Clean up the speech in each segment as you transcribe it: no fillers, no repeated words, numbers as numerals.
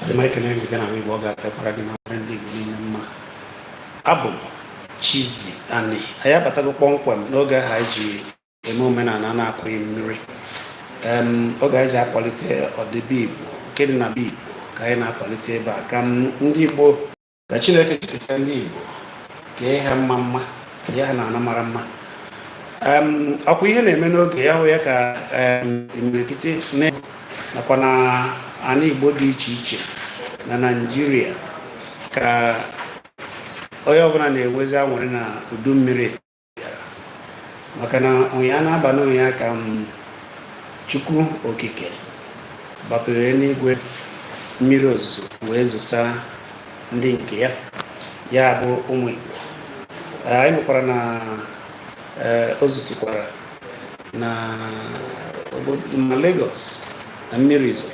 Adị ekene gị na Igbo, ọ ga-atakwara gị mara ndị Igbo niile mma. Abụ m Chizzy Ani. Anyị abatago kpọmkwem n'oge ahụ anyị ji eme omenala na-akụghị mmiri, oge anyị ji akwalite ọdịbe Igbo nke dị na be Igbo, ka anyị na-akwalite ebe a, ka ndị Igbo, ka Chineke jikọta ndị Igbo, ka ihe ha mma mma, ka ihe ha na-ana mara mma. Ọkwa ihe na-eme n'oge ya hụ ya ka imirikiti nakwa na ana Igbo dị iche iche na Naịjirịa, ka onye ọbụla na-enwezi anwụrị na udu mmiri bịara, maka na ụnyaa n'abalị ụnyaa ka m Chukwu Okike bapere n'igwe mmiri ozuzo wee zosa ndị nke ya, ya bụ ụmụ Igbo. Anyị nwekwara na o zutukwara na obodo ma Lagos na mmiri zo.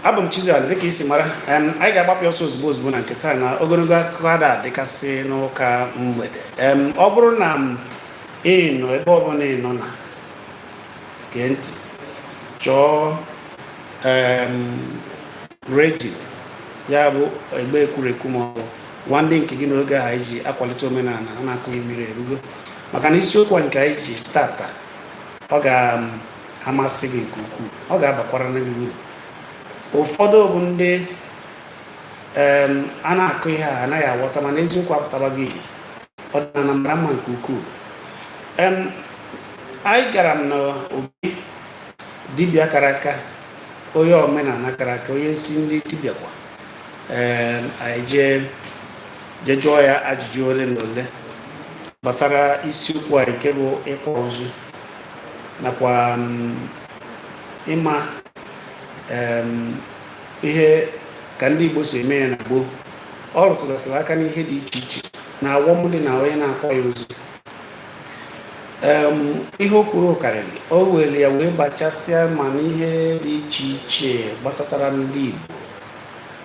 Abụ m Chizzy Ani, dịka isi mara. Anyị ga-agbapụ ọsọ ozugbo ozugbo na nke taa, na ogologo akụkọ ada adịkasị n'ụka mgbede. Ọ bụrụ na m ị nọ ebe ọbụla ị nọ na gee ntị, chọọ redio, ya bụ egbe ekwurekwu ma ọ bụ gwa ndị nke gị n'oge ahụ anyị ji akwalite omenala a na-akụghị mmiri erugo, maka na isiokwu a nke anyị ji tata, ọ ga-amasị gị nke ukwuu, ọ ga-abakwara gị uru. Ụfọdụ bụ ndị a na-akụ ihe a anaghị aghọta, mana eziokwu apụtabago ihe. Ọdịnala mara mma nke ukwuu. Anyị gara m n'obi dibịa kara aka, onye omenala kara aka, onye si ndị dibịa kwa. Anyị jee jụọ ya ajụjụ ole na ole gbasara isiokwu a nke bụ ịkwa ozu, nakwa ịma ihe ka ndị Igbo si eme ya na gboo. Ọ rụtụgasịrị aka n'ihe dị iche iche na awọm dị na onye na-akwa ya ozu. Ihe o kwuru karịrị, o were ya wee bachasịa ma n'ihe dị iche iche gbasatara ndị Igbo.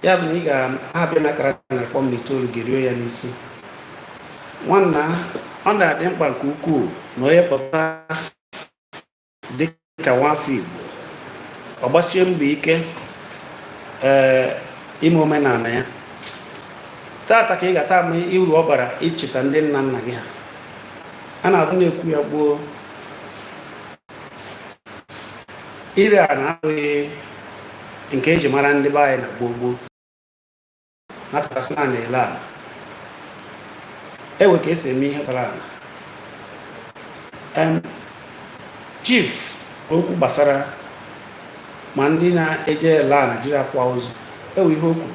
Ya bụ na ị ga-abịa na akara 0.9 geruo ya n'isi. Nwanna, ọ na-adị mkpa nke ukwuu na onye pụta dịka nwafọ Igbo, ọ gbasie mbọ ike ee ime omenala ya. Tata ka ị ga-ata ama uru ọ bara icheta ndị nna nna gị ha. A na-abụ na-ekwu ya gboo, ire a na-abụghị nke eji mara ndị be anyị na gboo gboo, nakọtasị na na-ele ala ewe ka esi eme ihe bara ala. Chief, okwu gbasara ma ndị na-eje ele ala jiri akwa ozu, ewe ihe okwu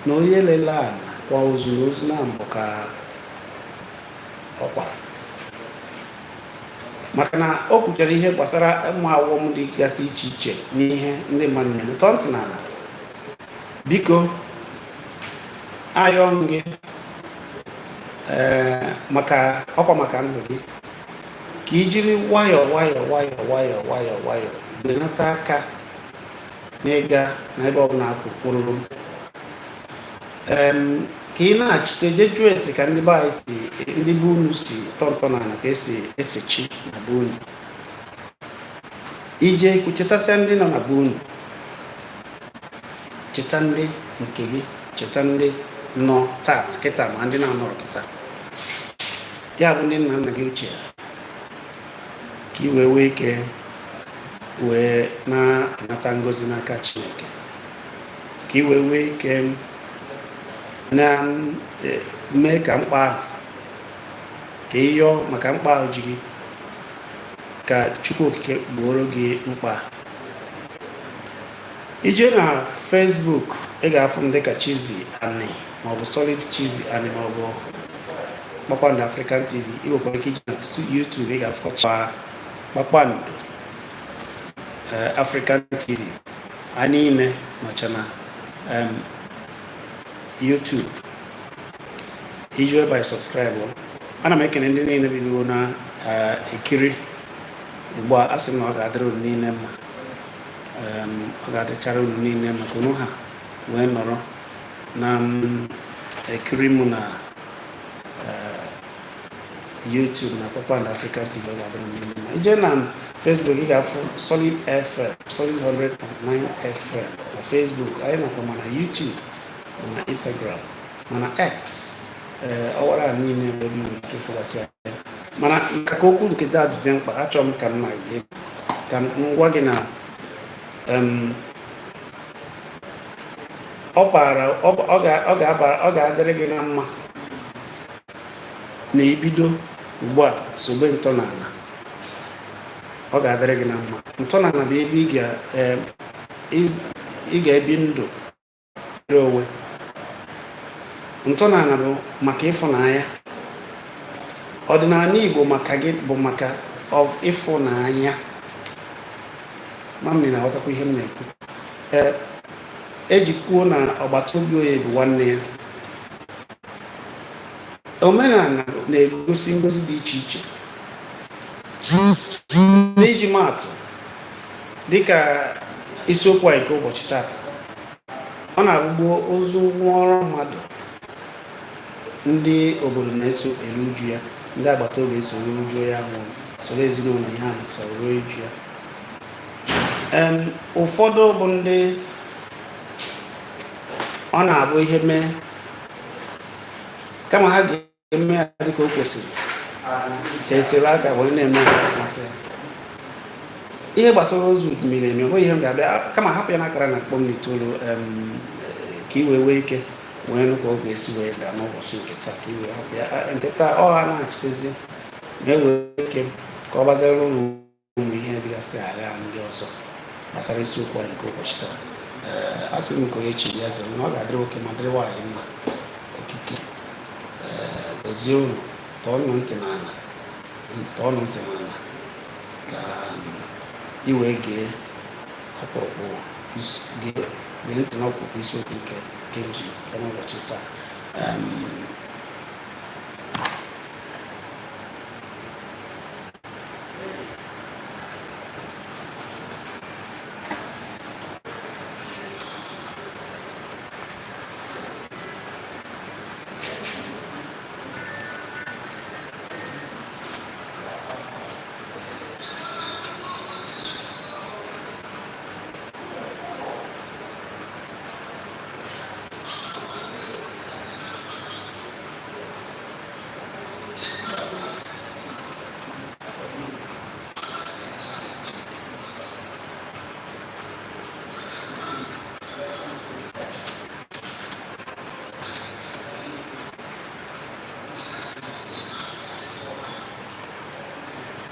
na onye lele ala kwa ozu na ozu na mbụ ka ọ kwara, maka na o kwuchara ihe gbasara ụmụ awọm dịgasị iche iche n'ihe ndị mmadụ na-eme. Tọọ ntị n'ala, biko, ayọ gị, ee, maka ọkwa maka ndụ gị, ka i jiri nwayọọ nwayọọ nwayọọ nwayọọ nwayọọ nwayọọ benata aka n'ịga n'ebe ọbụla akụ kpụrụrụ ka ị na-achite jee jụọ ese ka ndị be anyị si, ndị be unu si tọ ntọ n'ala, ka esi efe chi na be unu. Ije chetasịa ndị nọ na be unu, cheta ndị nke gị, cheta ndị nọ taa kịta ma ndị na-anọrọ kịta, ya bụ ndị nna nna gị ochie, ka ị wee nwee ike wee na-anata ngọzi n'aka Chineke, ka ị wee nwee ike na mee ka mkpa ahụ, ka ị yọọ maka mkpa ahụ ji gị, ka Chukwu Okike gbooro gị mkpa. Ije na Facebook, ị ga-afụ m dịka Chizzy Ani maọbụ Solid Chizzy Ani maọbụ Kpakpando African TV. Ị nwekwara ike iji na YouTube, ị ga-afụkwa Kpakpando African TV. Anyị niile nọcha na YouTube. Iji ebe anyị subscribe. Ana m ekene ndị niile bido na ekiri ugbu a. Asị m na ọ ga-adịrị unu niile mma, ọ ga-adịchara unu niile maka unu ha wee nọrọ na ekiri mụ na YouTube na Kpakpando African TV. Ọ ga-adịrị unu niile mma. Ije na Facebook, ị ga-afụ Solid FM, Solid 100.9 FM. Facebook, anyị nọkwa ma na YouTube, ma na Instagram, ma na X. Ee, ọwara a niile bụ ebe ị nwere ike ịfụgasị anyị. Mana maka ka okwu nke taa dị mkpa, achọrọ m ka m na gị ka m gwa gị na ọ bara ọ ga-adịrị gị na mma na ibido ugbu a sobe ntọala. Ọ ga-adịrị gị na mma. Ntọala bụ ebe ị ga-ebi ndụ onwe. Ntọala bụ maka ịfụnanya. Ọdịnala Igbo maka gị bụ maka ịfụnanya. Ma m na-aghọtakwa ihe m na-ekwu. Ee, eji kwuo na agbata obi onye bụ nwanne ya. Omenala na-egosi ngosi dị iche iche. N'iji maatụ, dịka isiokwu anyị nke ụbọchị tata, ọ na-abụgbo ozu nwụọrọ mmadụ, ndị obodo na-eso eru uju ya, ndị agbata obi eso eru uju ya, nwụrụ soro ezinụlọ ihe a metụtara ruo uju ya. Ụfọdụ bụ ndị ọ na-abụ ihe mee, kama ha ga-eme ya dịka o kwesịrị, ha esere aka wee na-eme ya masị ya. Ihe gbasara ozu miri emi, ọ bụghị ihe m ga-abịa, kama hapụ ya n'akara na mkpọm n'itoolu ka i wee nwee ike wee nụ ka ọ ga-esi wee gaa n'ụbọchị nke taa, ka i wee hapụ ya nke taa ọ ha na-achịtezi ma e wee ike ka ọ gbazere ụlọ ụmụ ihe dịgasị agha ndị ọzọ gbasara isiokwu anyị nke ụbọchị taa. Ee, a sị m ka onye chiri ya zere, na ọ ga-adịrị nwoke ma dịrị nwaanyị mma. Okike ee gọzie unu. Tọọnụ ntị n'ala, tọọnụ ntị n'ala ka ị wee gee ọkpụrụkpụ, gee ntị n'ọkpụrụkpụ isiokwu nke m ji bịa n'ụbọchị taa.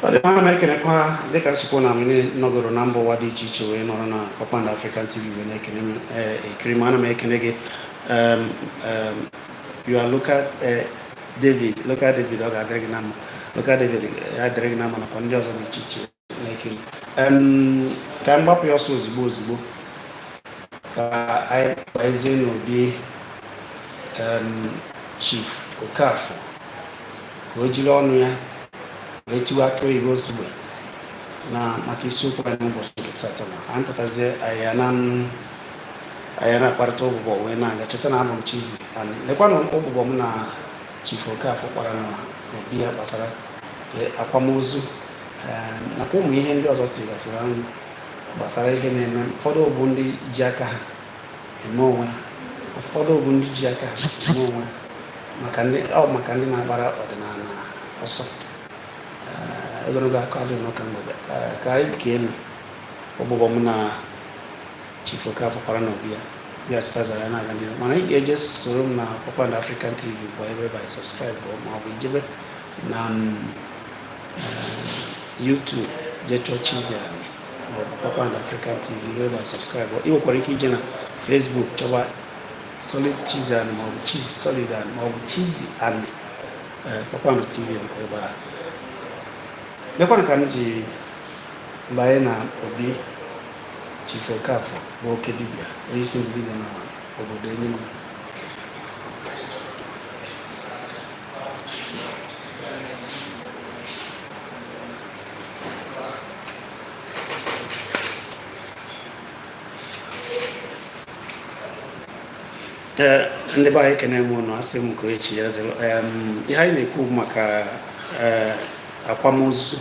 Ọ dị mma. M ekenekwa dịka nsukwu na anyị nọgoro na mba ụwa dị iche iche wee nọrọ na Kpakpando African TV wee na-ekene m ekiri m. Ana m ekene gị, you are local David, local David. Ọ ga-adịrị gị na mma, local David, ya dịrị gị na mma, nakwa ndị ọzọ dị iche iche na-ekiri. Ka m gbapụ ya ọsọ ozugbo ozugbo ka anyị kpaezie n'obi Chief Okafọ, ka o jiri ọnụ ya wee tiwe aka oyibo nsogbe na maka isiokwu anyị n'ụbọchị nke tata. Na anyị pụtazie, anyị na-akparịta ụbụbọ wee na-aga. Cheta na abụ m Chizzy Ani. Lekwanụ ụbụbọ m na Chief Okafọ kpara na obi ya gbasara akwamozu nakwa ụmụ ihe ndị ọzọ tigasịrị ọnụ gbasara ihe na-eme. Ụfọdụ bụ ndị ji aka ha eme onwe ha, ụfọdụ bụ ndị ji aka ha eme onwe ha, maka ndị ọ maka ndị na-agbara ọdịnala ọsọ. Ogologo akọ adịghị n'ụka mgbede. Ka anyị ga-eme ụbụbọ m na Chief Okafọ kpara n'obi ya bịa chịtaza ya na-aga n'ihu. Mana ị ga-eje soro m na Kpakpando African TV bụ ebe by subscribe, ma ọ bụ ijebe na YouTube jee chọọ Chizzy Ani ma ọ bụ Kpakpando African TV ebe by subscribe. Ị nwekwara ike ije na Facebook chọba Solid Chizzy Ani ma ọ bụ Chizzy Solid Ani ma ọ bụ Chizzy Ani. Kpakpando TV nọkwa ebe a. Lekwanụ ka m ji banye na obi Chief Okafọ bụ oke dibịa, onye isi ndị dibịa na obodo Enugu. Ee, ndị be anyị, ekene m ụnụ. Asị m ka echi ya zere. Ihe anyị na-ekwu bụ maka ee akwamozu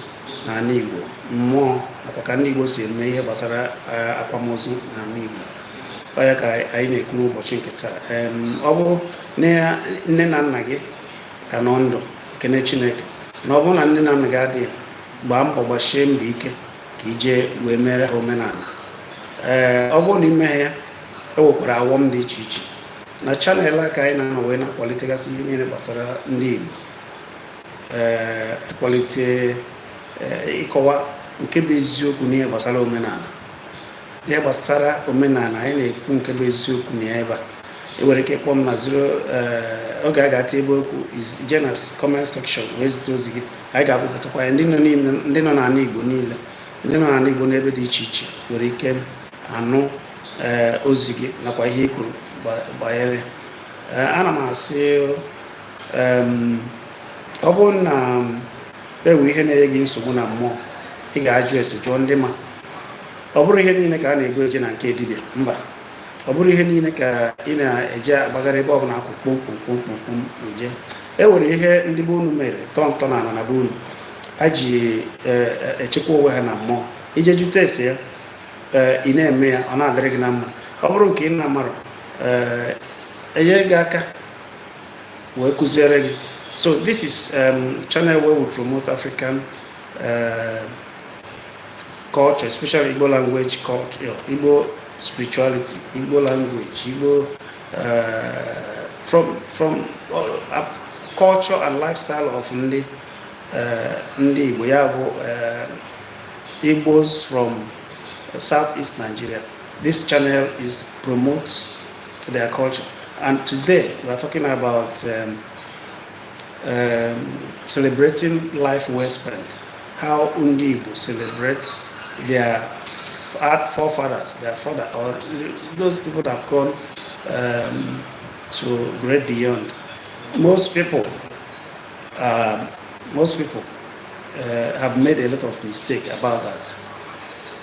n'ala Igbo, mmụọ, nakwa ka ndị Igbo si eme ihe gbasara akwamozu n'ala Igbo. Ọ ya ka anyị na-ekwu n'ụbọchị nke taa. Ọ bụrụ na nne na nna gị ka nọ ndụ, kene Chineke. Na ọ bụrụ na nne na nna gị adịghị, gbaa mbọ, gbasie mbọ ike ka ije wee mere ha omenala. Ee, ọ bụrụ na imeghe ya, e nwekwara awọm dị iche iche. Na channel a ka anyị na-anọ wee na-akwalitegasị ihe niile gbasara ndị Igbo, ee, ịkwalite, ịkọwa nke bụ eziokwu n'ihe gbasara omenala. Ihe gbasara omenala, anyị na-ekwu nke bụ eziokwu na ya ebe a. Ị nwere ike ịkpọ m na 0 oge a ga-ati ebe okwu, jee na comment section wee zite ozi gị. Anyị ga-akwupụtakwa ya. Ndị nọ n'ime, ndị nọ n'ala Igbo niile, ndị nọ n'ala Igbo n'ebe dị iche iche nwere ike anụ ee ozi gị nakwa ihe i kwuru banyere. Ee, ana m asị, ọ bụrụ na ewe ihe na-enye gị nsogbu na mmụọ, ị ga-ajụ ese, jụọ ndị ma. Ọ bụrụ ihe niile ka a na-ebu eje na nke dibịa, mba. Ọ bụrụ ihe niile ka ị na-eje agbagara ebe ọbụla akwụ kpom kpom kpom kpom kpom eje. E nwere ihe ndị be unu mere tọọ ntọ n'ala na be unu a ji echekwa onwe ha na mmụọ. Ije jụta ese ya, ee, ị na-eme ya, ọ na-adịrị gị na mma. Ọ bụrụ nke ị na-amarọ, ee, enyere gị aka wee kụziere gị. So this is channel where we promote African culture, especially Igbo language culture, Igbo spirituality, Igbo language, Igbo from culture and lifestyle of ndị Igbo, ya bụ Igbos from Southeast Nigeria. This channel is promotes their culture. And today we are talking about celebrating life well spent. How Ndị Igbo celebrate their forefathers, their father, or those people that have gone to great beyond. Most people have made a lot of mistake about that.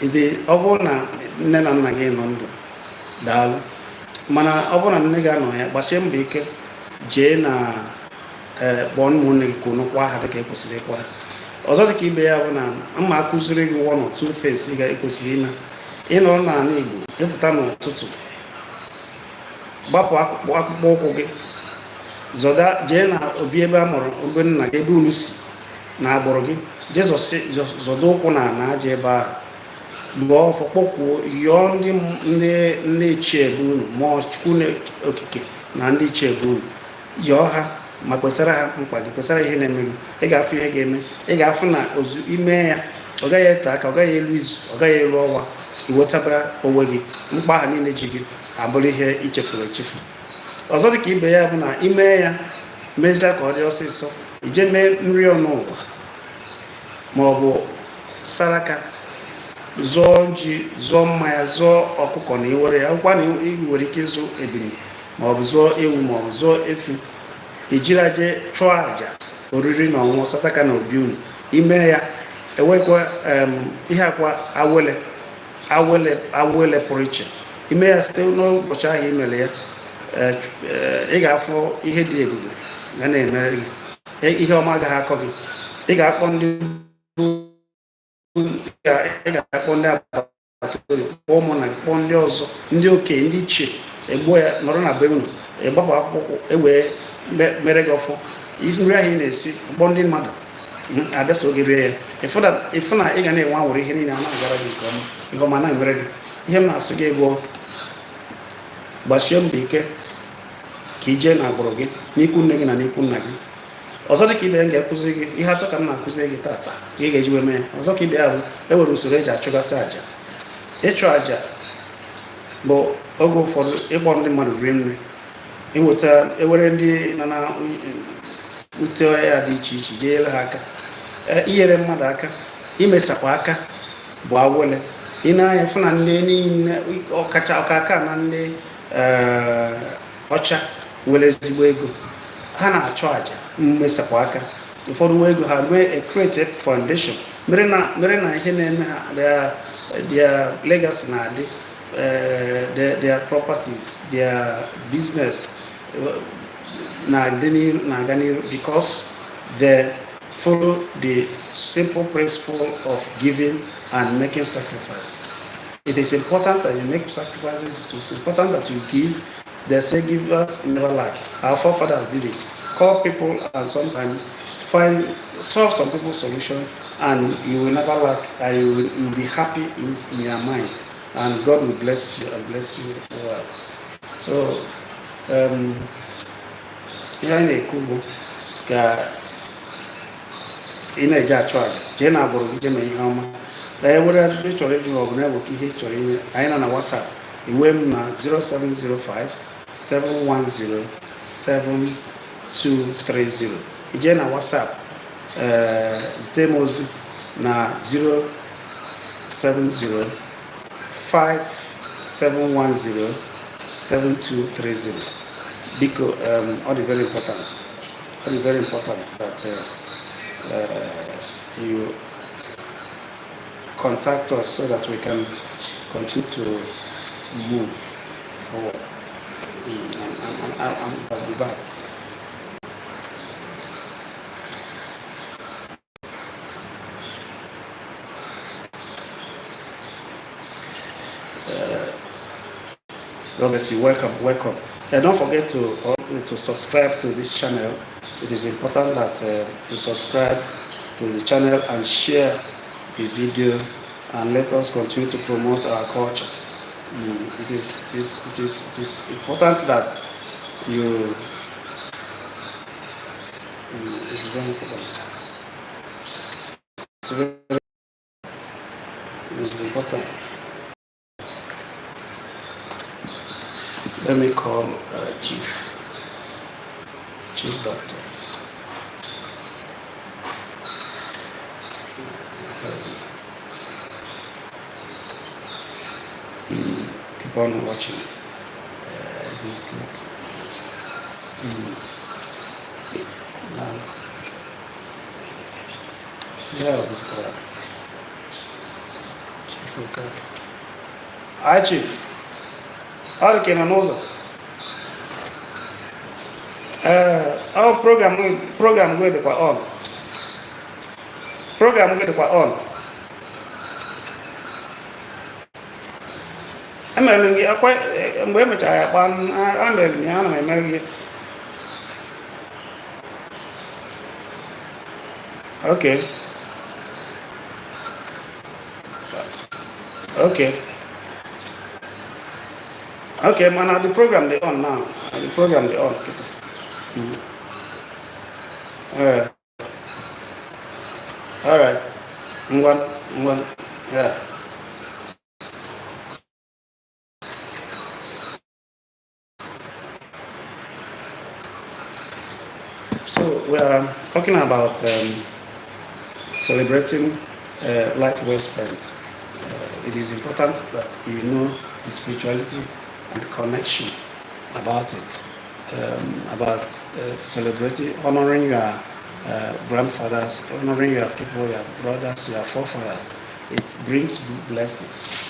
Ịdị ọ bụrụ na nne na nna gị nọ ndụ, daalụ. Mana ọ bụrụ na nne gị anọ ya, gbasie mbọ ike jee na ee kpọọ ụmụnne gị ka unu kwa ha dịka ekwesịrị ịkwa ha. Ọzọ dịka ibe ya bụ na mma akụziri gị one or two things ị ga-ekwesịrị ime. Ịnọrọ n'ala Igbo, ịpụta n'ụtụtụ, gbapụ akpụkpọ ụkwụ gị, zọda jee na obi ebe a mụrụ obe nna gị, ebe unu si na agbụrụ gị, jee zọdo ụkwụ na ana aja ebe ahụ, lụọ ọfọ, kpọkwuo, yọọ ndị ichie ebe unu, mmụọ Chukwu okike na ndị ichie ebe unu, yọọ ha ma kwesara ha mkpa gị, kwesara ihe na-eme gị. Ị ga-afụ ihe ga-eme. Ị ga-afụ na ozu ime ya, ọ gaghị ete aka, ọ gaghị elu izu, ọ gaghị elu ọnwa, iwetaba onwe gị, mkpa ahụ niile ji gị abụrụ ihe ichefuru echefu. Ọzọ dịka ibe ya bụ na ime ya mechaa ka ọ dị ọsịsọ, ije mee nri ọnụ ụwa ma ọ bụ saraka, zụọ ji, zụọ mmanya, zụọ ọkụkọ na iwere ya akwụkwọ na ị nwere ike ịzụ ebili ma ọ bụ zụọ ewu ma ọ bụ zụọ efi, ijiri aje chụọ àjà oriri na ọṅụṅụ sataka na obi unu. Ime ya, ewekwa ihe akwa awele awele awele pụrụ iche. Ime ya, site n'ụbọchị ahụ i mere ya, ị ga-afụ ihe dị ebube ga na-emere gị. Ihe ọma agaghị akọ gị. Ị ga-akpọ ndị agbata obi, kpọọ ụmụnna gị, kpọọ ndị ọzọ, ndị okenye, ndị ichie, egbuo ya, nọrọ na be unu, ịgbapụ akwụkwọ ewee mere gị ọfọ. Nri ahụ ị na-esi, kpọọ ndị mmadụ abịa so gị rie ya. Ịfụ na ị ga na-enwe anwụrụ, ihe niile a na-agara gị nke ọma, ihe ọma na-emere gị. Ihe m na-asị gị bụ, gbasie mbọ ike ka ị jee na agbụrụ gị, n'ikwu nne gị na n'ikwu nna gị. Ọzọ dị ka ibe ya, m ga-akụzi gị ihe atọ ka m na-akụzi gị tata ka ị ga-eji wee mee ya. Ọzọ ka ibe ya bụ, e nwere usoro eji achụgasị àjà. Ịchụ àjà bụ oge ụfọdụ ịkpọ ndị mmadụ rie nri, iweta ewere ndị nọ na ute ya dị iche iche jee nyere ha aka. Inyere mmadụ aka, imesapụ aka bụ awele. Ị na-anya fụ na ndị niile, ọkacha ọkaka na ndị ọcha nwere ezigbo ego, ha na-achụ àjà mmesapụ aka. Ụfọdụ nwe ego, ha mee a create a foundation mere na ihe na-eme ha, their legacy na-adị, their properties, their business na-adị n'iru, na-aga n'iru, because they follow the simple principle of giving and making sacrifices. It is important that you make sacrifices. It is important that you give. They say givers never lack. Our forefathers did it. Call people and sometimes find solve some people's solution, and you will never lack, and you will be happy in your mind, and God will bless you and bless you well. So ihe anyị na-ekwu bụ ka ị na-eje achụ aja, jee na agbụrụ gị, jee mee ihe ọma. Na e nwere ajụjụ ị chọrọ ịjụ, ọ bụ na-ewe ka ihe ị chọrọ ime, anyị nọ na WhatsApp. Iwe m na 0705 710 7230. Ijee na WhatsApp, ee, zite m ozi na 070 5710 7230. Biko, ọ dị very important, ọ dị very important that you contact us so that we can continue to move forward. I'll be back. God bless you. Welcome, welcome. And don't forget to subscribe to this channel. It is important that you subscribe to the channel and share the video, and let us continue to promote our culture. It is important that you. It's very important. It's important. Let me call Chief Doctor. Keep on watching. It is good. Yeah, it was good. Chief Okafor. Hi, Chief. Ọ dị ka ị nọ n'ụzọ. Ee, ọ program gị dịkwa on. Program gị dịkwa on. Emere m gị akwa mgbe e mechara ya kpaa, a mere m ya, ana m emere gị. Okay. Okay. Okay, man, the program dey on now. The program dey on. Kita. All right. Ngwa, ngwa. Yeah. So we are talking about celebrating life well spent. It is important that you know the spirituality and the connection about it, about celebrating, honoring your grandfathers, honoring your people, your brothers, your forefathers. It brings blessings.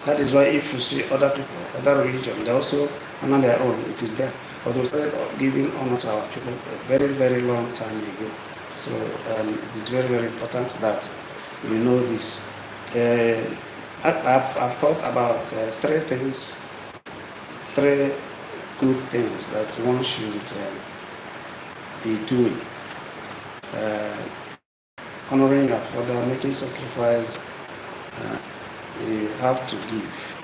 That is why if you see other people, other religion, they also honor their own. It is there. But we started giving honor to our people a very, very long time ago. So it is very, very important that you know this. I've thought about three things, three good things that one should be doing. Honoring your father, making sacrifice, you have to give.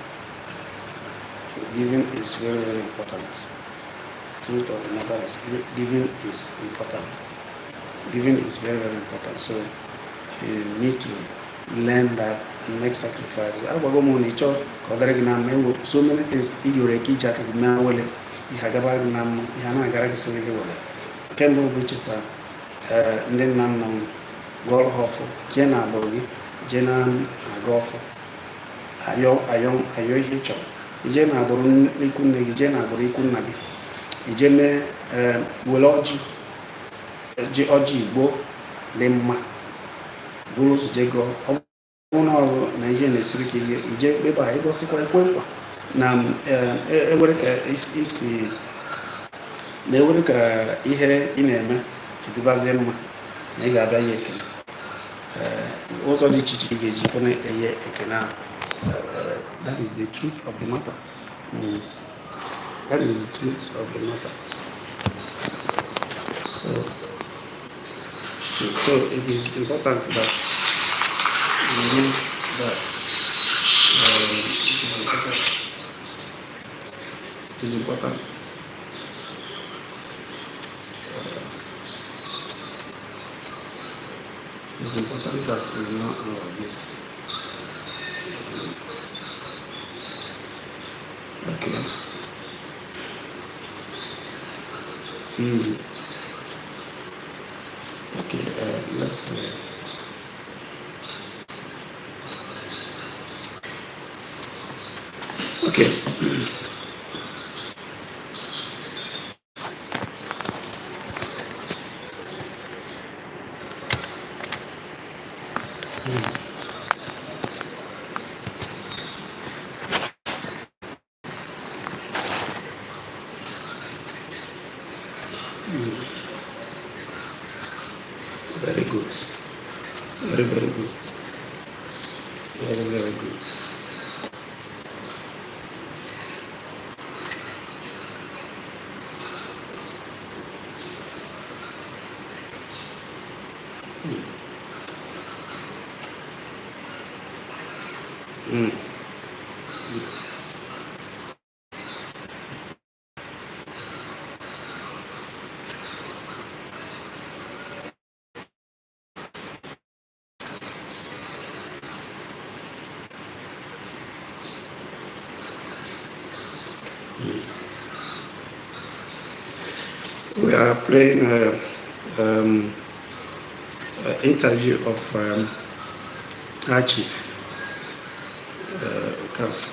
Giving is very, very important. Truth of the matter is, giving is important. Giving is very, very important. So you need to learn that and make sacrifice. Agwago m na ịchọ ka ọ dịrị gị na mma, enwe so many things ị ga-ewere ike iji aka gị mee awele, ihe agabara gị na mma, ihe a na-agara gị sịrị gị were. Nke mbụ bụ icheta ee ndị nna nna m, gọọrọ ha ọfọ, jee na agbụrụ gị, jee na aga ọfọ, ayọ ayọ ayọ ihe ị chọrọ. Ije na agbụrụ ikwu nne gị, jee na agbụrụ ikwu nna gị, ije mee ee were ọjị, ji ọjị Igbo dị mma, buru ụzọ jee gọọ. Ọ bụrụ na ọ bụ na ihe na-esiri ka ihe, ije ebe a ịgọsikwa, ekwe nkwa na ewere ka isi na ewere ka ihe ị na-eme jidebazie mma na ị ga-abịa ya ekele. Ee, ụzọ dị iche iche ị ga-eji fụ eye ekele ahụ. That is the truth of the matter. That is the truth of the matter. So, so it is important that we know that it is important. It is important. It is important that we know all of this. Okay. Okay. Let's. Okay. Very good. Very, very good. Very, very good. We are playing an interview of our chief, Okafor.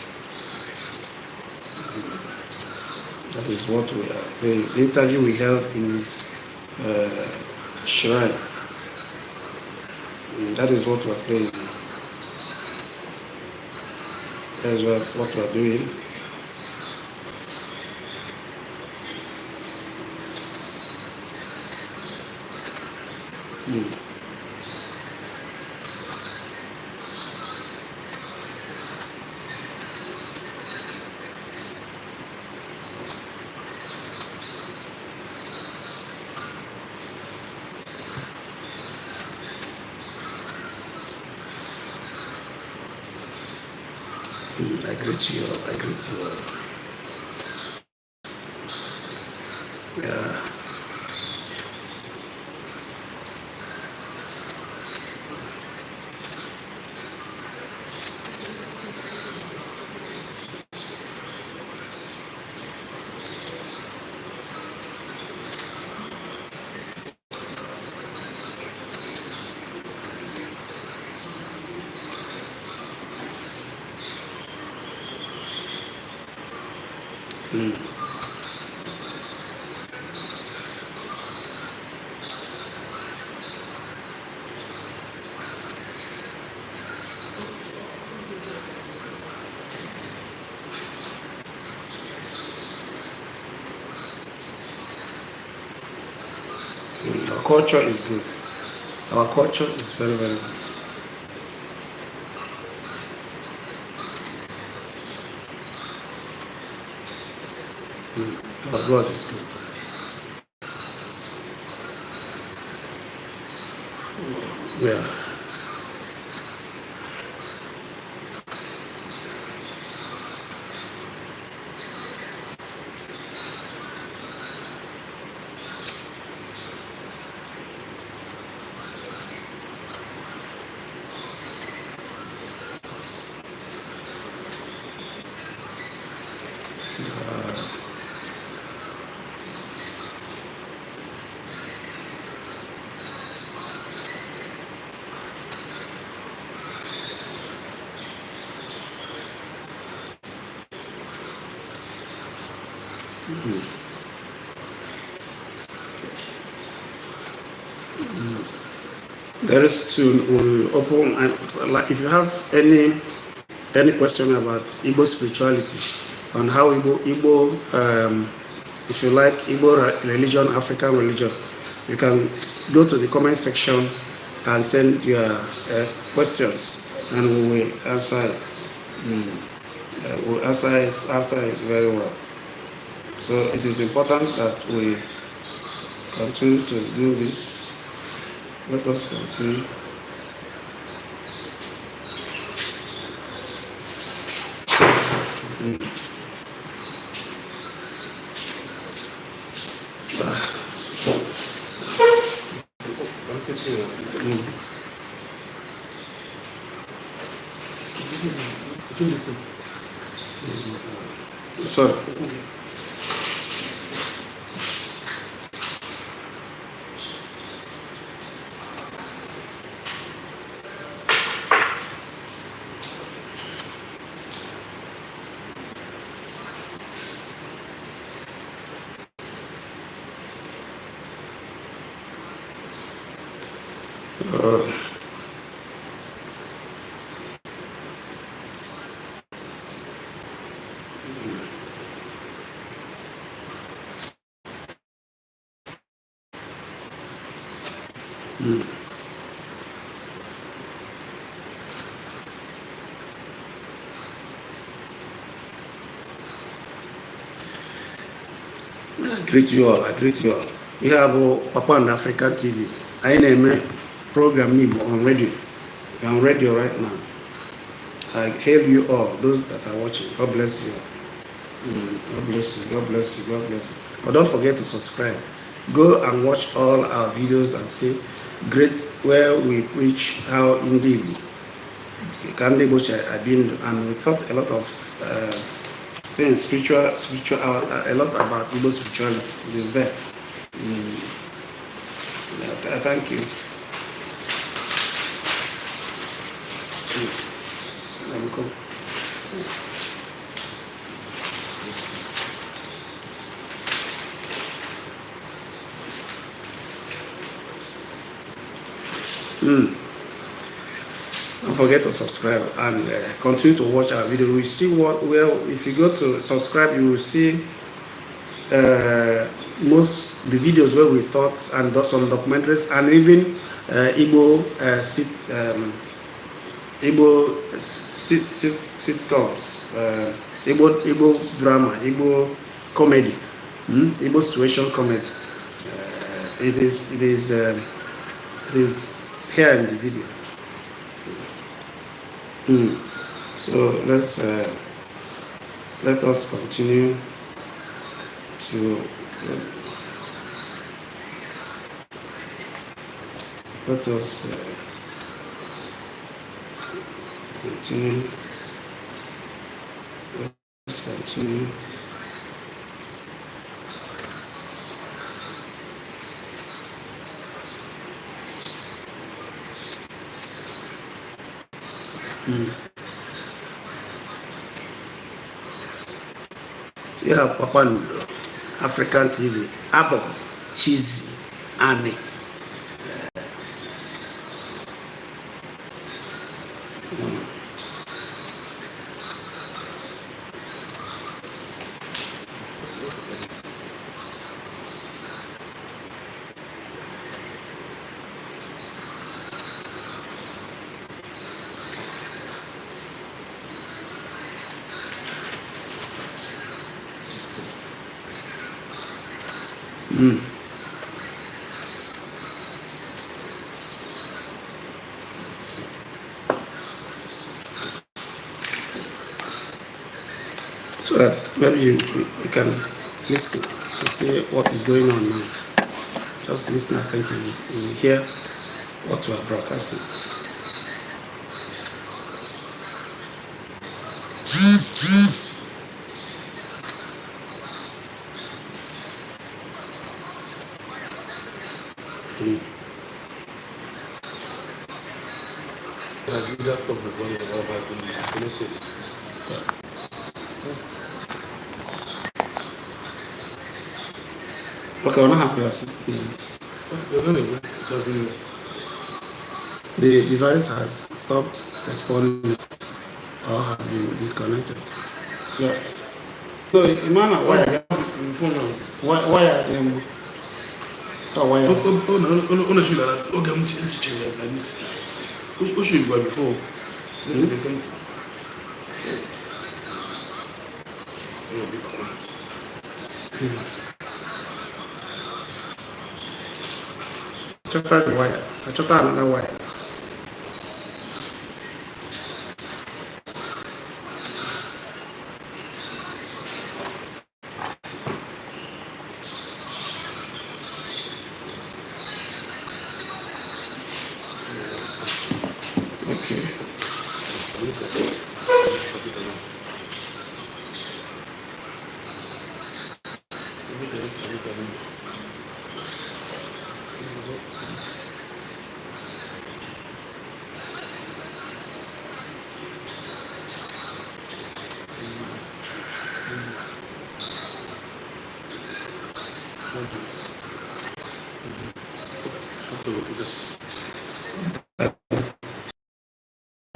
That is what we are playing. The interview we held in his shrine. That is what we are playing. That is what we are doing. I greet you all. I greet you all. Yeah. Our culture is good. Our culture is very, very good. Our God is good. Yeah. There is to open and like if you have any question about Igbo spirituality, on how Igbo if you like Igbo religion, African religion, you can go to the comment section and send your questions, and we will answer it. We answer it very well. So it is important that we continue to do this. Let us continue. I'm teaching your sister. Listen. Sorry. I greet you all. I greet you all. Ihe a bụ Kpakpando African TV. Anyị na-eme program Igbo on radio. We are on radio right now. I hail you all, those that are watching. God bless you all. God bless you. God bless you. God bless you. But don't forget to subscribe. Go and watch all our videos and see great where we preach how Ndị Igbo ka ndị Igbo si abi ndụ, and we thought a lot of things spiritual, a lot about Igbo spirituality. It is there. Yeah, thank you. Let me go. Don't forget to subscribe and continue to watch our video. We see what, well, if you go to subscribe, you will see most the videos where we thought and some documentaries and even Igbo Igbo sitcoms, Igbo drama, Igbo comedy, Igbo situation comedy. It is here in the video. So let us continue to let us continue. Let's continue. Yeah, Kpakpando African TV. Abụ m Chizzy Ani. This thing. So that maybe you can listen and see what is going on now. Just listen attentively. You will hear what we are broadcasting. Has either stopped recording or whatever has been disconnected. Okay, I don't have your assist. What's the name? It has been The device has stopped responding or has been disconnected. Yeah. So, Imana, why the phone now. why oh, why Oh, oh, oh, no, no, no, no, no, okay, I'm changing like this. Who should go before? This is the same thing. Onye obi kọma. Chọta the wire. Achọta another wire. Okay.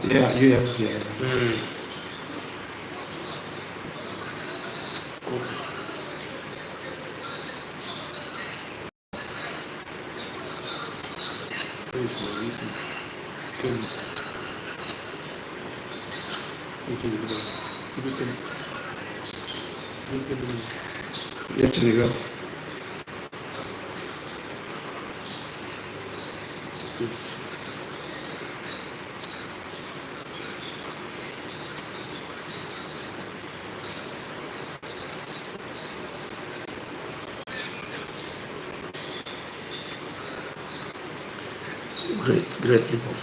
Yeah, USB. Yeah. Copy. Where is my recent? Ken. Keep it Ken. Keep it Ken. Yeah, there you go. Paste. Great, great people.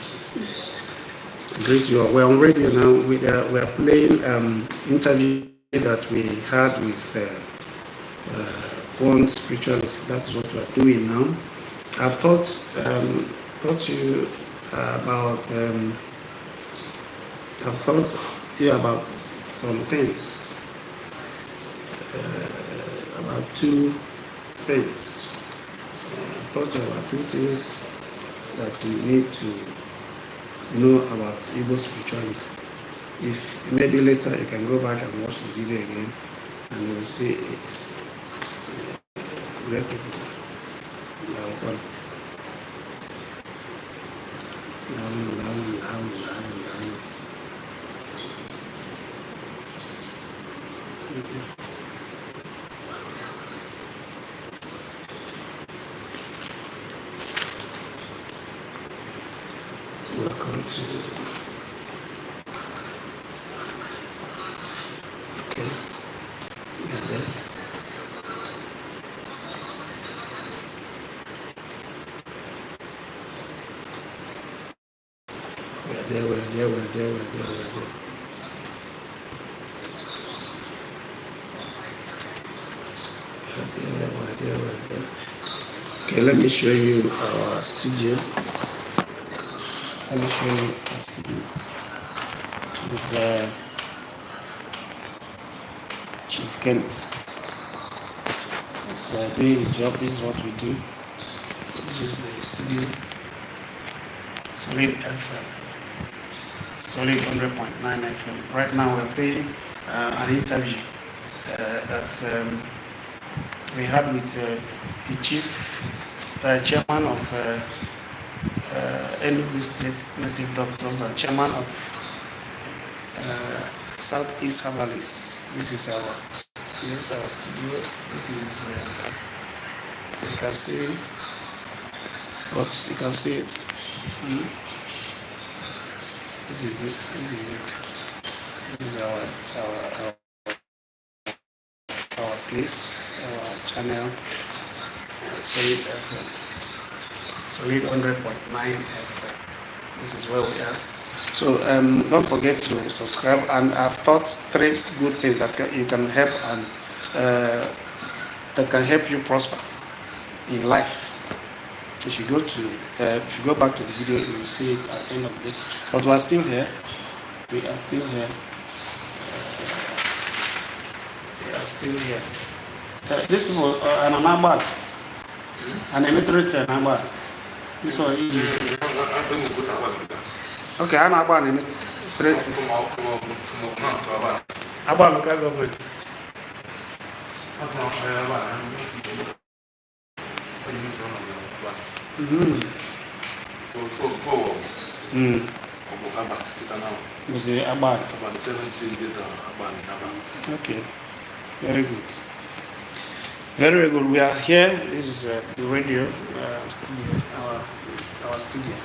Great you are. We're on radio now. We are playing interview that we had with one spiritualist. That's what we are doing now. I've taught you about I've thought you about some things, about two things. I've thought you about two things that you need to know about Igbo spirituality. If maybe later you can go back and watch the video again and you will see it. Great people. Daalụkwanụ. Daalụ, daalụ, daalụ, daalụ, daalụ. Welcome to, okay. Yeah, there. We are there, we are there, we are there, we are there, we are there. We are there, we are there, we are there. Okay, let me show you our studio. Let me show you our studio. This is Chief Ken. It's doing his job. This is what we do. This is the studio. Solid FM. Solid 100.9 FM. Right now we're playing an interview that we had with the chief, chairman of Enugu State Native Doctors and chairman of Southeast Herbalists. This is our studio. This is you can see what you can see it. This is it. This is it. This is our place, our channel, Solid FM, Solid 100.9 FM. This is where we are. So don't forget to subscribe. And I've taught three good things that you can help and that can help you prosper in life. If you go back to the video, you will see it at the end of the day. But we are still here. We are still here. We are still here. These people are an Anambra. An electric Anambra. This one is okay. Anambra and electric. From Aba local government. That's not Ọ bụ Haba kịta na. Bụzi Agbani. Agbani 70 ndị da Agbani Haba. Okay, very good. Very good. We are here. This is the radio studio, our studio.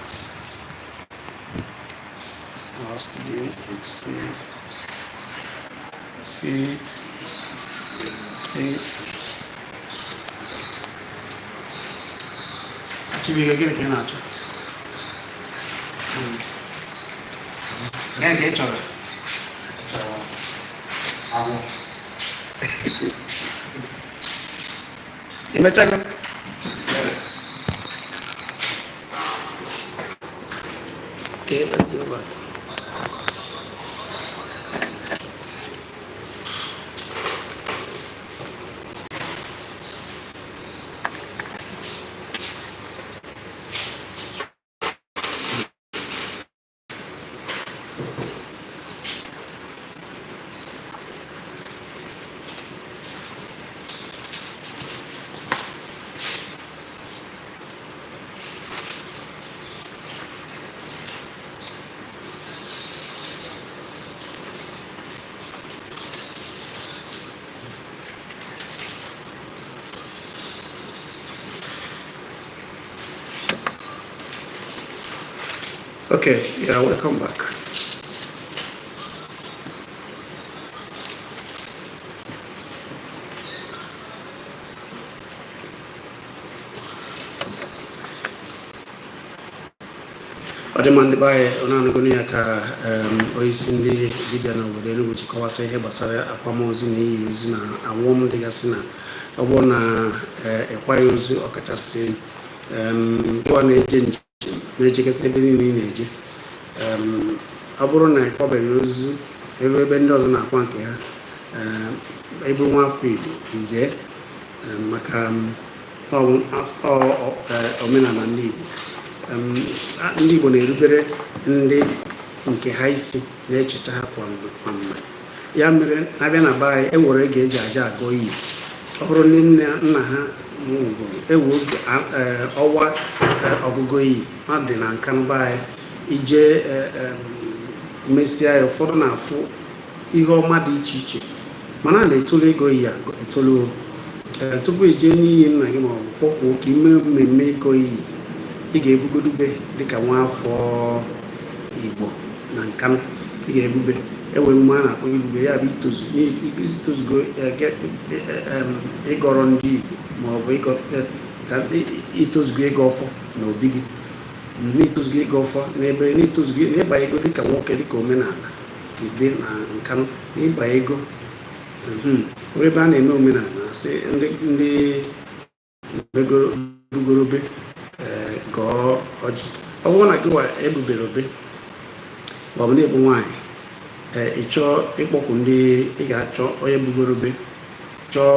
Our studio. See, see it. See it. Chibuike, gịnị ka ị na-achọ? Gịnị ka ị chọrọ? Agwọ. Ị mechago? Okay, let's go back. Okay, yeah, welcome back. Ọ dị mma, ndị be anyị, ọ na-anụgo ya ka onyeisi ndị dibịa n'obodo Enugu ji kọwasị ihe gbasara akwamozu na iyi ozu na awọm dịgasị, na ọ bụrụ na ịkwaghị ozu, ọkachasị gịwa na-eje njem, na-ejegasị ebe niile ị na-eje, ọ bụrụ na ịkwabeghị ozu elu ebe ndị ọzọ na-akwa nke ha, ebe nwa afọ Igbo ize maka ọ bụ omenala ndị Igbo. Ndị Igbo na-erubere ndị nke ha isi, na-echeta ha kwa mgbe kwa mgbe. Ya mere na-abịa na be anyị, e nwere oge eji aja agọ iyi. Ọ bụrụ ndị nne nna ha nwụgoro, ewe oge ọwa ọgụgụ iyi ọ dị na Nkanụ be anyị ije mesịa ya. Ụfọdụ na-afụ ihe ọma dị iche iche, mana a na-etolu ego iyi agụ etolu tupu ije n'iyi nna gị ma ọ bụ kpọkwuo ka ime mmemme ịgọ iyi. Ị ga-ebugodube dịka nwa afọ Igbo na Nkanụ, ị ga-ebube enwere emume a na-akpọ ibube. Ya bụ itozu, itozugo ịgọrọ ndị Igbo ma ọ bụ itozugo ịgọ ọfọ na obi gị, n'itozugo ịgọ ọfọ n'ebe, n'itozugo n'ịgba ego dịka nwoke, dịka omenala si dị na Nkanụ, n'ịgba ego nwere ebe a na-eme omenala, sị ndị bugorobe gọọ ọjị. Ọ bụrụ na gị wa ebubere obe ma ọ bụ na-ebu nwaanyị, ị chọọ ịkpọkwu ndị, ị ga-achọ onye bugorobe, chọọ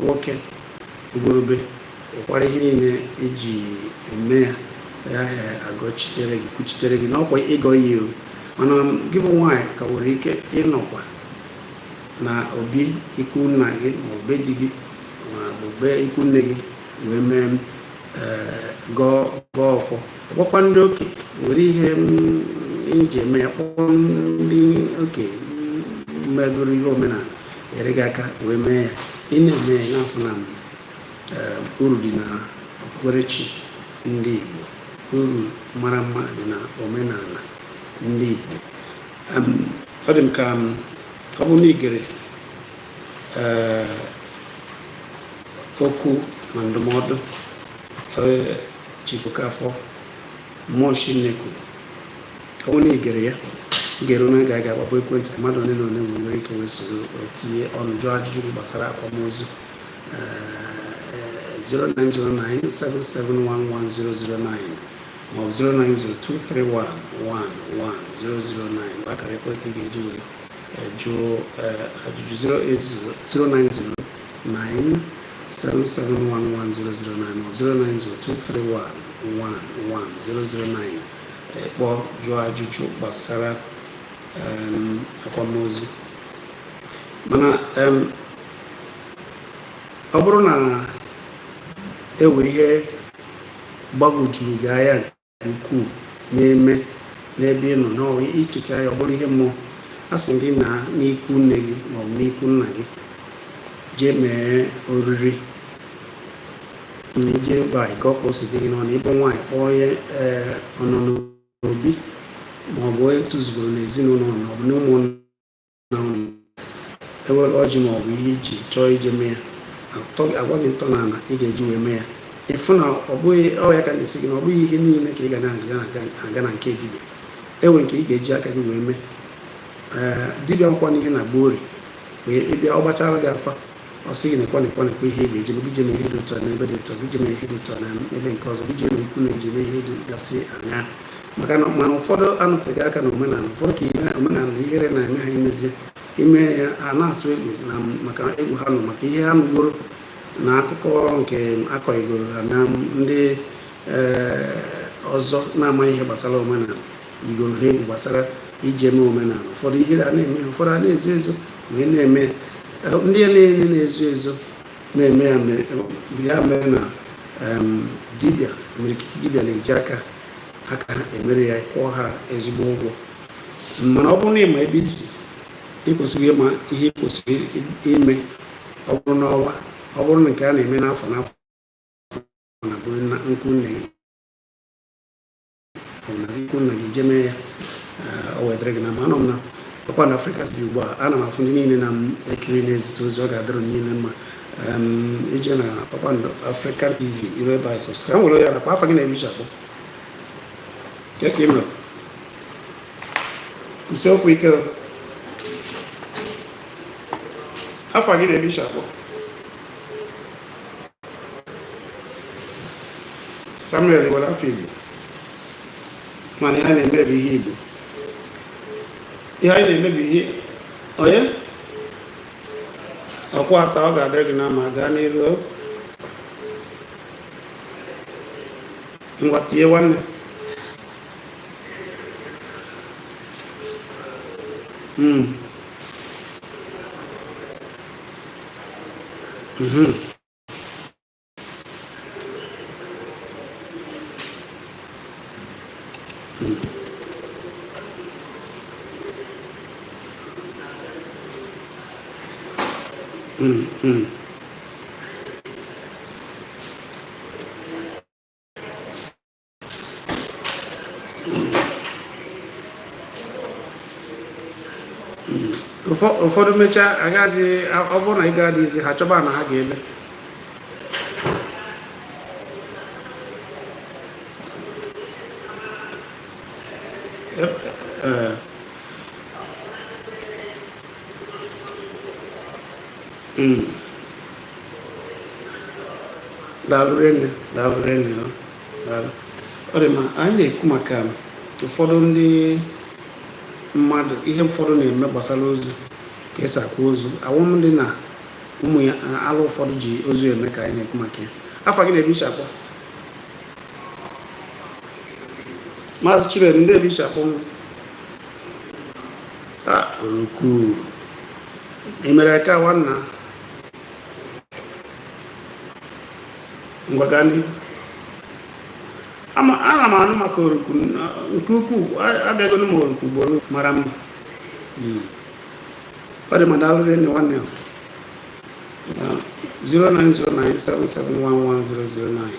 nwoke bugorobe, ịkwara ihe niile iji eme ya, ya agọchitere gị, kwuchitere gị n'ọkwa ịgọ iyi o. Mana gị bụ nwaanyị ka nwere ike ịnọkwa na obi ikwu nna gị ma ọ be di gị ma bụ be ikwu nne gị wee mee gọọ gọọ ọfọ, kpọkwa ndị okenye, nwere ihe iji eme ya, kpọọ ndị okenye megoro ihe omenala nyere gị aka wee mee ya. Ị na-eme ya n'afọ na uru dị na okpukperechi ndị Igbo, uru mara mma dị na omenala ndị Igbo. Ọ dị m ka ọ bụ na igere okwu na ndụmọdụ Chief Okafọ mmụọ Chineke kwuru. Ọ bụrụ na igere ya, igere onye ga agbapụ ekwentị ka mmadụ ole na ole nwere ike wee soro wee tinye ọnụ, jụọ ajụjụ gị gbasara akwamozu. 09097711009 maọbụ 09023111009 bụ akara ekwentị ị ga-eji wee jụọ ajụjụ. 09097711009 maọbụ 09023111009, kpọọ jụọ ajụjụ gbasara akwamozu. Mana ọ bụrụ na ewe ihe gbagwojuru gị anya nke ukwuu na-eme N'ebe ị nọ na ichecha ya, ọ bụrụ ihe mmụọ, a sị gị na n'ikwu nne gị maọbụ n'ikwu nna gị jee mee oriri na ije ebe a ịgọ ka o si dị gị n'ọnụ. Ịbụ nwaanyị, kpọọ ya ee ọnọ n'obi maọbụ onye tụzugoro n'ezinụlọ maọbụ na ụmụnna unu, ewere ọjị maọbụ ihe iji chọọ ije mee ya, agwa gị ntọala ị ga-eji wee mee ya. Ịfụ na ọ bụghị ọ ya ka na-esi gị na ọ bụghị ihe niile ka ị ga na-aga na nke dibịa ewe nke ị ga-eji aka gị wee mee. Ee, dibịa nkwa n'ihe na gbori wee ịbịa, ọ gbachara gị afa, ọ sị gị nekwa, nekwa, nekwa ihe ị ga-eji gị jee mee ihe dị otu a n'ebe dị otu a, gị jee mee ihe dị otu a n'ebe nke ọzọ, gị jee mee ikwu na iji mee ihe dị gasị anya. Maka na mana ụfọdụ anọteghị aka na omenala, ụfọdụ ka ime omenala na ihere na-eme ha imezie ime ya. Ha na-atụ egwu na maka egwu ha nọ, maka ihe ha nụgoro na akụkọ nke akọghịgoro ha na ndị ọzọ na-amaghị ihe gbasara omenala yigoro ha egwu gbasara ije mee omenala. Ụfọdụ ihere a na-eme ha, ụfọdụ a na-ezo ezo wee na-eme ya. Ndị a niile na-ezo ezo na-eme ya mere ya mere na dibịa, imirikiti dibịa na-eji aka aka ha emere ya, kwụọ ha ezigbo ụgwọ. Mana ọ bụrụ na ịma ebe isi, ị kwesịrị ịma ihe ị kwesịrị ime. Ọ bụrụ n'ọnwa, ọ bụrụ na nke a na-eme n'afọ n'afọ na bụ nkwu nne gị ọ bụ na ikwu nna gị jee mee ya, o wedịrị gị na ma. Anọ m na Kpakpando Africa TV ugbu a, ana m afụ ndị niile na m ekiri na-ezite ozi. Ọ ga-adịrị m niile mma. Ije na Kpakpando African TV, iru ebe anyị, subscribe, nwere ya nakwa afa gị na ebe iche akpọ ka ị mere isiokwu ike o. Afa gị na ebe iche akpọ. Samuel were afọ Igbo, mana ihe a na-eme bụ ihe Igbo. Ihe anyị na-eme bụ ihe onye ọkwa ata. Ọ ga-adịrị gị na mma. Gaa n'iru o. Ngwa, tinye nwanne. Ụfọdụ mechaa agaghịzi. Ọ bụrụ na ị ga-adịghịzi, ha chọba na ha ga-ele. Ee. Daalụ rinne, daalụ rinne o, daalụ. Ọ dị mma. Anyị na-ekwu maka ụfọdụ ndị mmadụ, ihe ụfọdụ na-eme gbasara ozu, ka esi akwa ozu, awụm dị na ụmụ ya, alụ ụfọdụ ji ozu eme, ka anyị na-ekwu maka ya. Afa gị na ebe iche akpọ? Maazị Chinedu, ndị ebe iche akpọ m a oruku ị mere ka nwanna. Ngwa, gaa n'ihu. Ana m anụ maka oruku nke ukwuu. Abịagonu m oruku ugboro mara mma. Ọ dị ma. Daalụ rinne nwanne m. 09097711009.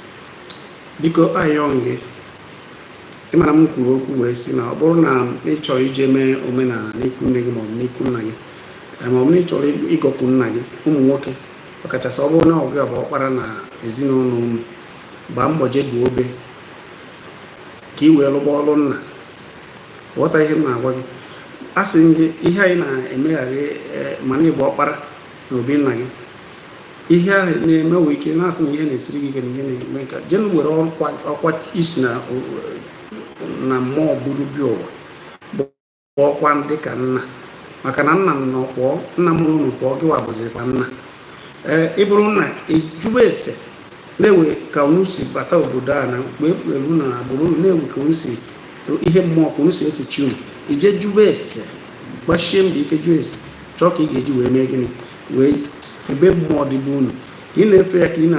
Biko, ayọ gị, ịmara m kwuru okwu wee sị na ọ bụrụ na ị chọrọ ije mee omenala n'ikwu nne gị maọbụ n'ikwu nna gị, maọbụ na ị chọrọ ịgọkwu nna gị, ụmụ nwoke ọkachasị, ọ bụrụ na ọ gị bụ ọkpara na ezinụlọ unu, gbaa mbọ jee gụọ obe ka ị wee lụgba ọrụ nna. Ghọta ihe m na-agwa gị. A sị m gị, ihe anyị na-emegharị, mana ịgba ọkpara na obi nna gị, ihe ahụ na-eme nwee ike na-asị na ihe na-esiri gị ike na ihe na-eme nka, jee were ọkwa isi na mmụọ buru bịa ụwa bụ ọkwa dị ka nna, maka na nna nọ pụọ, nna mụrụ unu pụọ, gị wabụzikwa nna. Ee, ị bụrụ nna, ịjụba ese na-ewe ka unu si bata obodo a na mgbe ekpere unu agbụrụ unu na-ewe ka unu si ihe mmụọ, ka unu si efe chi unu. Ije jụba ese, gbachie mbọ ike jụọ ese, chọọ ka ị ga-eji wee mee gịnị, wee febe mmụọ dịbe unu. Ka ị na-efe ya, ka ị na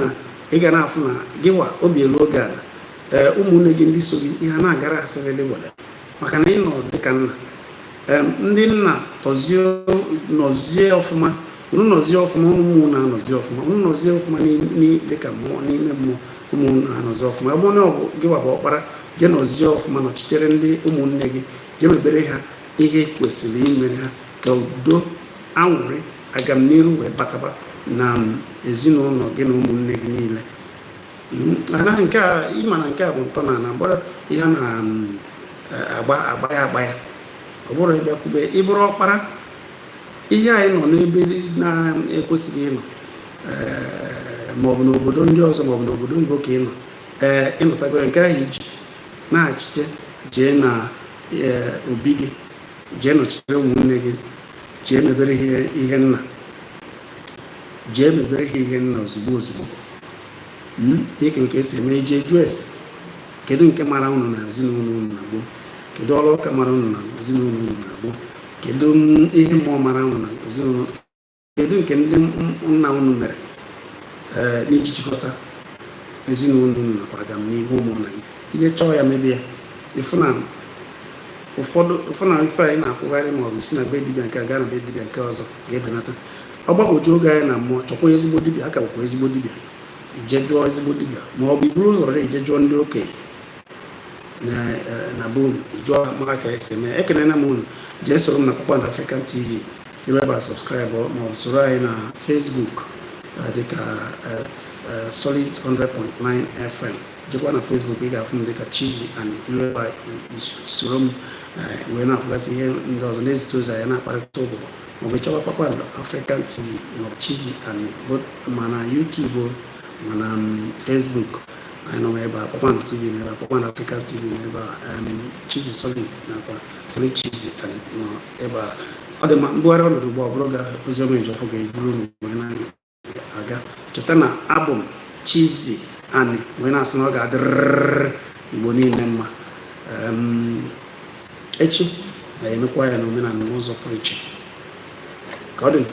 ị ga na-afụ na gịwa obi elu oge ala. Ee, ụmụnne gị ndị so gị, ihe a na-agara asịrịlị were. Maka na ị nọ dịka nna. Ndị nna tọzie, nọzie ọfụma. Unu nọzie ọfụma, ụmụ na-anọzi ọfụma. Unu nọzie ọfụma dịka mmụọ, n'ime mmụọ, ụmụ na-anọzi ọfụma. Ọ bụrụ na ọ bụ gị bụ ọkpara, jee nọzie ọfụma, nọchitere ndị ụmụnne gị, jee mebere ha ihe kwesịrị imere ha, ka udo, aṅụrị, agamniru wee bataba na ezinụlọ gị na ụmụnne gị niile. Anaghị nke a, ịma na nke a bụ ntọala gbara ihe a na-agba agba ya agba ya. Ọ bụrụ ịbịakwube ịbụrụ ọkpara, ihe anyị nọ n'ebe na-ekwesịghị ịnọ, maọbụ n'obodo ndị ọzọ, maọbụ n'obodo oyibo ka ị nọ, ee, ịnọtago ya nke ahụ iji na-achite, jee na obi gị, jee nọchitere ụmụnne gị, jee mebere ha ihe nna, jee mebere ha ihe nna ozugbo ozugbo. Ihe kere ka esi eme, ije jụọ ese kedu nke mara unu na ezinụlọ unu na gboo, kedu ọrụ ụka mara unu na ezinụlọ unu na gboo, kedu ihe mmụọ mara unu na ezinụlọ, kedu nke ndị nna unu mere, ee, n'iji chịkọta ezinụlọ unu nakwa agamnihu ụmụnna gị. Ihe chọọ ya, mebe ya. Ịfụ na ụfọdụ, ụfụ na ife anyị na-akwụgharị maọbụ si na be dibịa nke a gaa na be dibịa nke ọzọ ga-ebenata. Ọ gbagwoju oge anyị na mmụọ. Chọkwa ezigbo dibịa, aka bụkwa ezigbo dibịa. Ije jụọ ezigbo dibịa, ma ọ bụ iburu ụzọ rị ije jụọ ndị okenye na be unu, jụọ ha mara ka esi eme. Ekenena m unu. Jee soro m na Kpakpando African TV iru ebe a, subscribe, ma ọ bụ soro anyị na Facebook dịka Solid 100.9 FM. Jekwa na Facebook, ị ga-afụ m dịka Chizzy and iru ebe a, soro m wee na-afụgasị ihe ndị ọzọ, na-ezite ozi anyị, na-akparịta ụbụbọ, maọbụ ịchọba Kpakpando African TV maọbụ Chizzy and ma na YouTube o, ma na Facebook. Anyị nọ ebe a, Kpakpando TV na ebe a, Kpakpando African TV na ebe a, Chizzy Solid nakwa Solid Chizzy and nọ ebe a. Ọ dị mma. Mbugharị ọnọdụ ugbu a, ọ bụrụ ga oziọma Ejiofor ga-eduru unu wee na-aga. Cheta na abụ m Chizzy Ani, wee na-asị na ọ ga-adịrịrị Igbo niile mma. Echi na-emekwa ya n'omenala n'ụzọ pụrụ iche. Ka ọ dị.